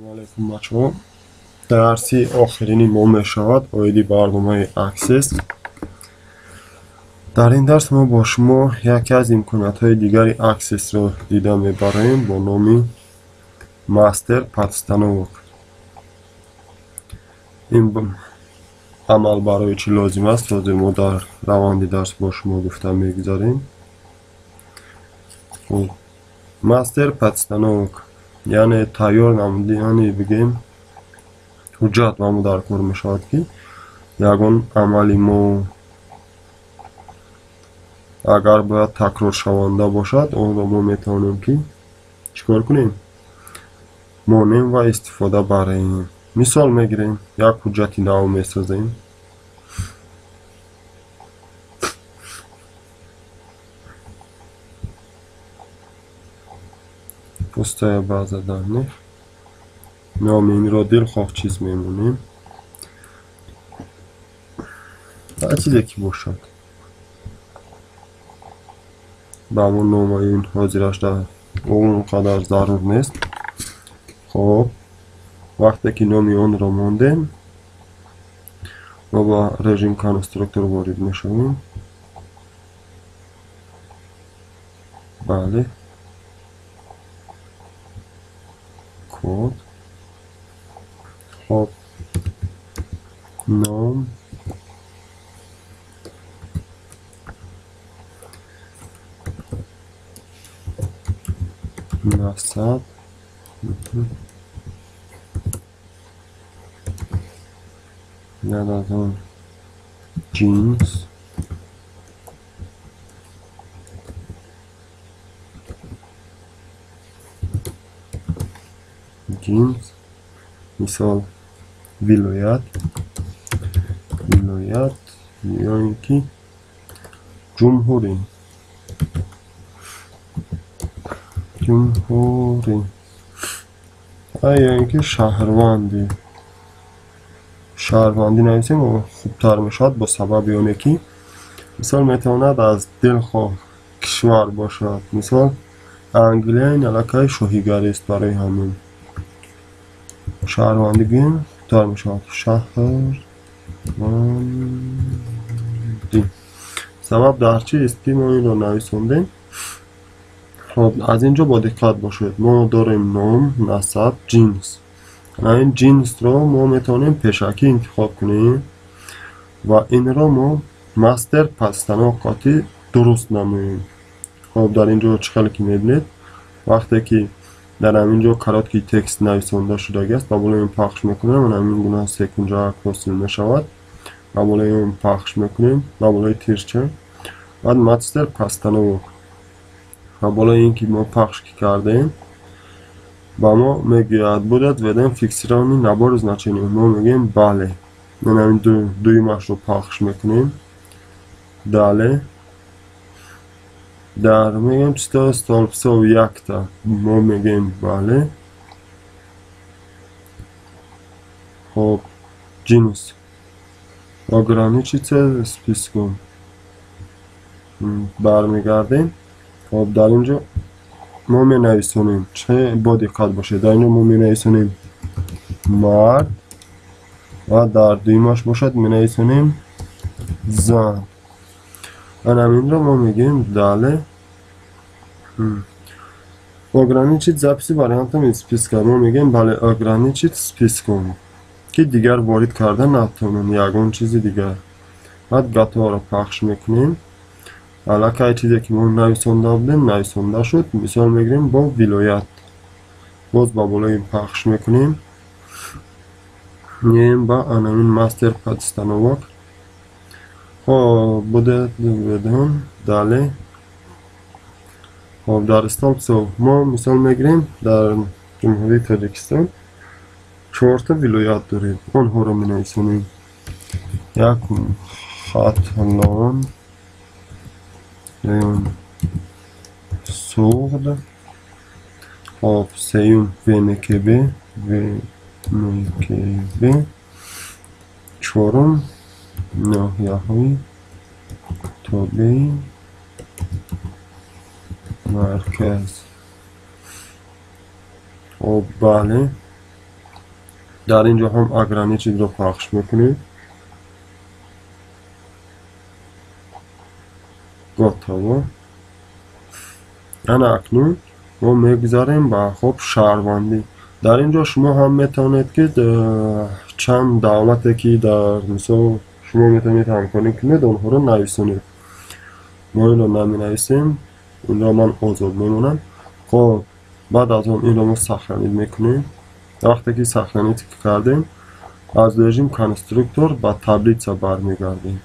Алейкум бачаҳо. Дарси охирини мо мешавад оиди барномаи Access. Дар ин дарс мо бо шумо яке аз имкониятҳои дигари Access-ро дида мебароем бо номи Master Подстановок. Ин амал барои чӣ лозим аст, ҳозир мо дар раванди дарс бо шумо гуфта мегузарем. Хуб, Master Подстановок яъне тайёр намудани бигем ҳуҷҷат ба мо дар кор мешавад, ки ягон амали мо агар бояд такроршаванда бошад, онро мо метавонем ки чӣ кор кунем? Монем ва истифода барем. Мисол мегирем, як ҳуҷҷати нав месозем. Пустая база данных. Номи инро дилхоҳ чиз мемонем. Ҳар чизе ки бошад. Ба ҳамон номаи ин ҳозираш дар он қадар зарур нест. Хоб, вақте ки номи онро мондем, мо ба режим конструктор ворид мешавем. Бале. Код. Хоб, ном, насаб, баъд аз он ҷинс, ҷинс, мисол вилоят, вилоят ё ин ки ҷумҳурӣ, ҷумҳурӣ ё ин ки шаҳрвандӣ. Шаҳрвандӣ нависем хубтар мешавад, бо сабаби оне ки мисол метавонад аз дилхоҳ кишвар бошад. Мисол Англия ин аллакай шоҳигарист, барои ҳамин шаҳрвандӣ гӯем хубтар мешавад. Шаҳрвандӣ. Сабаб дар чист ки мо инро нависондем? Хоб, аз ин ҷо бо диққат бошед. Мо дорем ном, насаб, ҷинс. Ин ҷинсро мо метавонем пешакӣ интихоб кунем ва инро мо мастер подстановкати дуруст намоем. Хоб, дар ин ҷо чӣ хеле ки мебинед, вақте ки дар ҳамин ҷо короткий текст нависонда шудагиаст, ба болои он пахш мекунем, ҳамин гуна секунҷа ҳосил мешавад. Ба болои он пахш мекунем, ба болои тирча, баъд мастер подстановок. Ба болои ин ки мо пахш кардем, ба мо мегӯяд будет введен фиксированный набор значений. Мо мегӯем бале. Ҳамин дуюмашро пахш мекунем. Дале дар мегӯем чисто столбцов якта. Мо мегӯем бале. Хоб, ҷинс ограничиться списком. Бармегардем. Хоб, дар ин ҷо мо менависонем, чӣ бо диққат бошед, дар ин ҷо мо менависонем мард ва дар дуюмаш бошад менависонем зан. Ҳаминро мо мегӯем дале. Ограничить записи вариантом из списка. Мо мегӯем бале, ограничить списком, ки дигар ворид карда натавонем ягон чизи дигар. Баъд готово-ро пахш мекунем. Аллакай чизе ки мо нависонда будем, нависонда шуд. Мисол мегирем бо вилоят. Боз ба болои пахш мекунем. Меем ба анамин мастер подстановок. Хоб, будет введен дале. Хоб, дар столбцов мо мисол мегирем дар Ҷумҳурии Тоҷикистон чорта вилоят дорем. Онҳоро менависонем. Якум Хатлон, дуюм Суғд, хоб, сеюм ВНКБ, ВНКБ, чорум ноҳияҳои тобеи марказ. Хоб, бале. Дар ин ҷо ҳам ограничить ро пахш мекунем. Готово. Ана акнун мо мегузарем ба хоб шаҳрвандӣ. Дар ин ҷо шумо ҳам метавонед, ки чанд давлате, ки дар мисол шумо метавонед ҳамкорӣ кунед, онҳоро нависонед. Мо инро наменависем, инро ман озод мемонам. Хоб, баъд аз он инро мо сохранить мекунем. Вақте ки сохранить кардем, аз режим конструктор ба таблица бармегардем.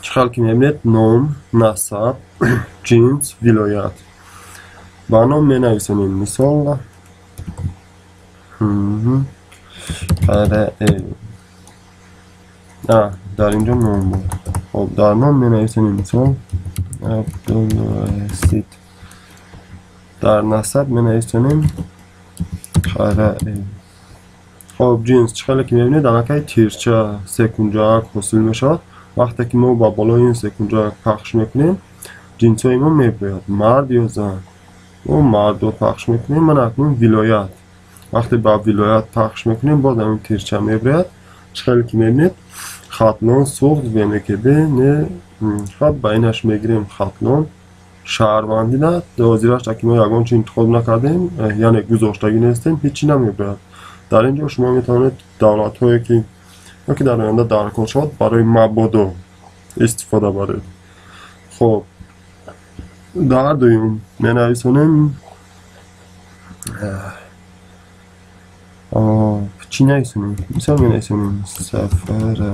Чӣ хел ки мебинед, ном, насаб, ҷинс, вилоят. Ба ном менависонем, мисол дар ин ҷо ном буд. Хоб, дар ном менависонем, мисол Абдулвасит. Дар насаб менависонем Қараев. Хоб, ҷинс чӣ хеле ки мебинед, аллакай тирча секунҷаак ҳосил мешавад. Вақте ки мо ба болои ин секунҷаак пахш мекунем, ҷинсҳои мо мебояд, мард ё зан. Мо мардро пахш мекунем. Ман акнун вилоят. Вақте ба вилоят пахш мекунем, боз ҳамин тирча мебояд. Чӣ хеле ки мебинед, Хатлон, Суғд, ВМКБ, не, хоб, ба инаш мегирем Хатлон. Шаҳрвандӣ на, ҳозираш ки мо ягон чи интихоб накардем, яъне гузоштагӣ нестем, ҳеҷ чи намебояд. Дар ин ҷо шумо метавонед давлатҳое ки ёки дар оянда даркор шавад, барои мабодо истифода баред. Хоб, дар дуюм менависонем чӣ нависонем? Мисол менависонем Сафарали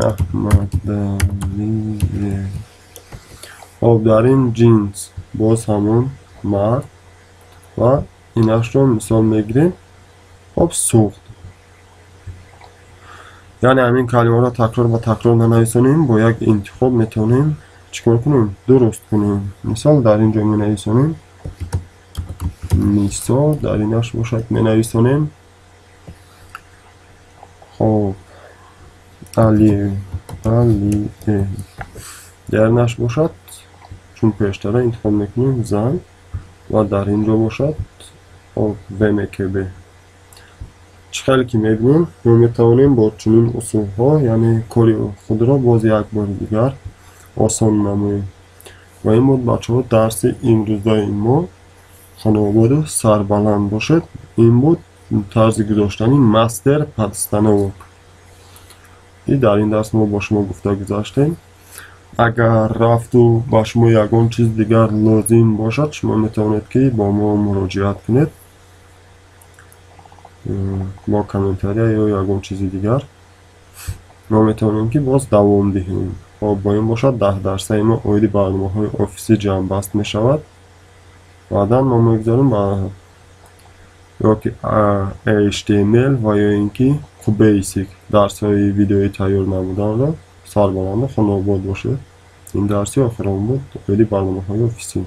Аҳмадалиев. Хоб, дар ин ҷинс боз ҳамон мард ва инашро мисол мегирем. Хоб, Суғд. Яъне ҳамин калимаро такрор ба такрор нанависонем, бо як интихоб метавонем чӣ кор кунем? Дуруст кунем. Мисол дар ин ҷо менависонем, мисол дар инаш бошад менависонем хоб Алиев, Алиев. Дар инаш бошад, чун пештара интихоб мекунем зан ва дар ин ҷо бошад хоб ВМКБ. Чӣ хеле ки мебинем, мо метавонем бо чунин усулҳо, яъне кори худро боз як бори дигар осон намоем. Ва ин буд, бачаҳо, дарси имрӯзаи мо. Хонаводу сарбаланд бошед. Ин буд тарзи гузоштани мастер подстановок. И дар ин дарс мо бо шумо гуфта гузаштем. Агар рафту ба шумо ягон чиз дигар лозим бошад, шумо метавонед, ки бо мо муроҷиат кунед бо комментария ё ягон чизи дигар. Мо метавонем, ки боз давом диҳем. Хоб, бо ин бошад 10 дарсаи мо оиди барномаҳои офисӣ ҷамъбаст мешавад. Баъдан мо мегузорем ба ёки HTML ва ё ин ки Basic дарсҳои видеои тайёр намуданро. Сарбаланду хонобод бошед. Ин дарси охирон буд оиди барномаҳои офисӣ.